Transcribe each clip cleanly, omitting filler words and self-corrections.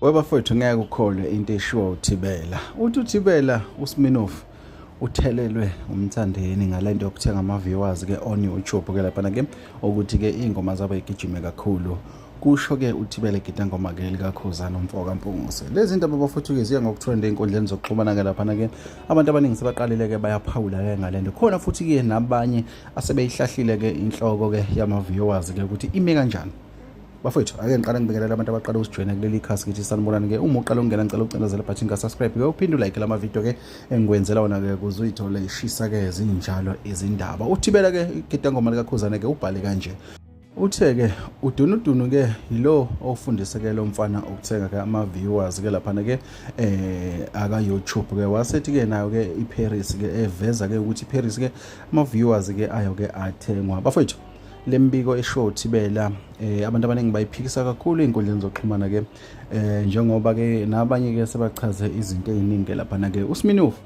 Webafowethu ngeke ukholwe into eshiwo uThibela. Uthi uThibela uSminoff uthelelwe umthandeni ngalento yokuthenga ama-viewers ke on YouTube ke laphana ke ukuthi ke iy'ngoma zabo igijime kakhulu kusho ke uThibela egidangoma ke likaKhuzana umfo kaMpungose. Lezi ndaba bafowethu ke ziya ngokutrenda ey'nkundleni zokuxhumana ke laphana ke abantu abaningi sebaqalile ke bayaphawula ke ngalento. Khona futhi ke nabanye asebeyihlahlile ke inhloko ke yama-viewers ke ukuthi ime kanjani. Bafowethu, ake ngiqale ngibingelele abantu abaqala ukusijoyina kuleli khasi ngithi sanibonani ke. Uma uqala ukungena ngicela ucindezele ibhathini ka-subscribe ke uphinde ulike lama video ke engikwenzela wona ke ukuze uyithole ishisa ke zinjalo izindaba. Uthibela ke igidangoma likaKhuzane ke ubhale kanje. Uthe ke udunudunu ke yilo ofundise ke lo mfana ukuthenga ke ama viewers ke laphana ke aka YouTube ke wasethi ke nayo ke iParis ke eveza ke ukuthi iParis ke ama viewers ke ayo ke athengwa. Bafowethu, lembiko esho Thibela abantu abaningi bayiphikisa kakhulu ey'nkundleni zokuxhumana ke njengoba ke nabanye ke sebachaze izinto ey'ningi ke laphana ke uSminoff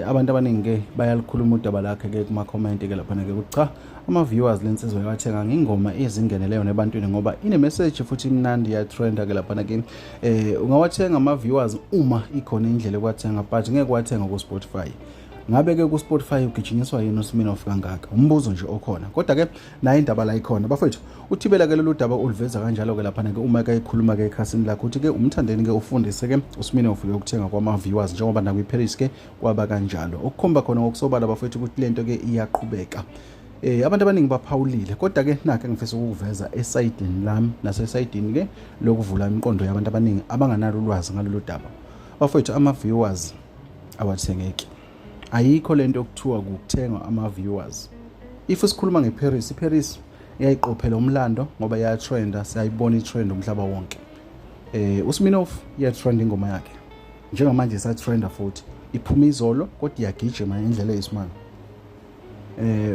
abantu abaningi ke bayalikhuluma udaba lakhe ke kuma comment ke laphana ke ukuthi cha, ama viewers lensizwa yawathenga ngingoma ezingeneleyo nebantwini ngoba ine message futhi imnandi ya trenda ke laphana ke. Ungawathenga ama viewers uma ikhona indlela yokuwathenga, but ngeke wathenga ku Spotify. Ngabe ke ku Spotify ugijinyiswa yini uSminoff kangaka? Umbuzo nje okhona, kodwa ke nayo indaba la ikhona bafowethu. Uthibela ke lolu daba uliveza kanjalo ke laphana ke uma ke ekhuluma ke ekhasini lakhe uthi ke umthandeni ke ufundise ke uSminoff ke ukuthenga kwama viewers njengoba nakwi Paris ke kwaba kanjalo, okukhomba khona ngokusobala bafowethu ukuthi lento ke iyaqhubeka. Abantu abaningi baphawulile, kodwa ke nakho engifisa ukuveza esayidini lami nasesayidini ke lokuvula imiqondo yabantu abaningi abanganalo ulwazi ngalolu daba. Bafowethu, ama viewers awathengeki, ayikho lento okuthiwa ukuthengwa ama viewers. If sikhuluma ngeParis, iParis iyayiqophela umlando ngoba iyatrenda, siyayibona itrend umhlaba wonke. USminoff iyatrend ingoma yakhe njengamanje, isatrenda futhi iphuma izolo kodwa iyagijima ngendlela eyisimanga.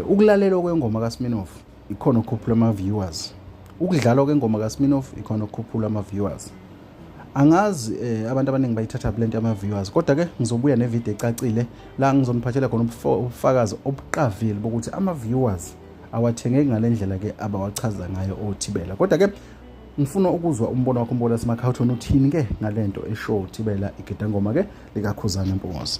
Ukulalelwa kwengoma kaSminoff ikhona ukukhuphula ama viewers, ukudlalwa kwengoma kaSminoff ikhona ukukhuphula ama viewers. Angazi abantu abaningi bayithatha lento yama viewers, kodwa ke ngizobuya nevideo ecacile la ngizoniphathela khona ubufakazi obuqavile bokuthi ama viewers awathengeki ngalendlela ke abawachaza ngayo oThibela. Kodwa ke ngifuna ukuzwa umbono wakho, umbono wasemakhaya, uthini ke ngalento eshow Thibela igidangoma ke likaKhuzana Mpungose?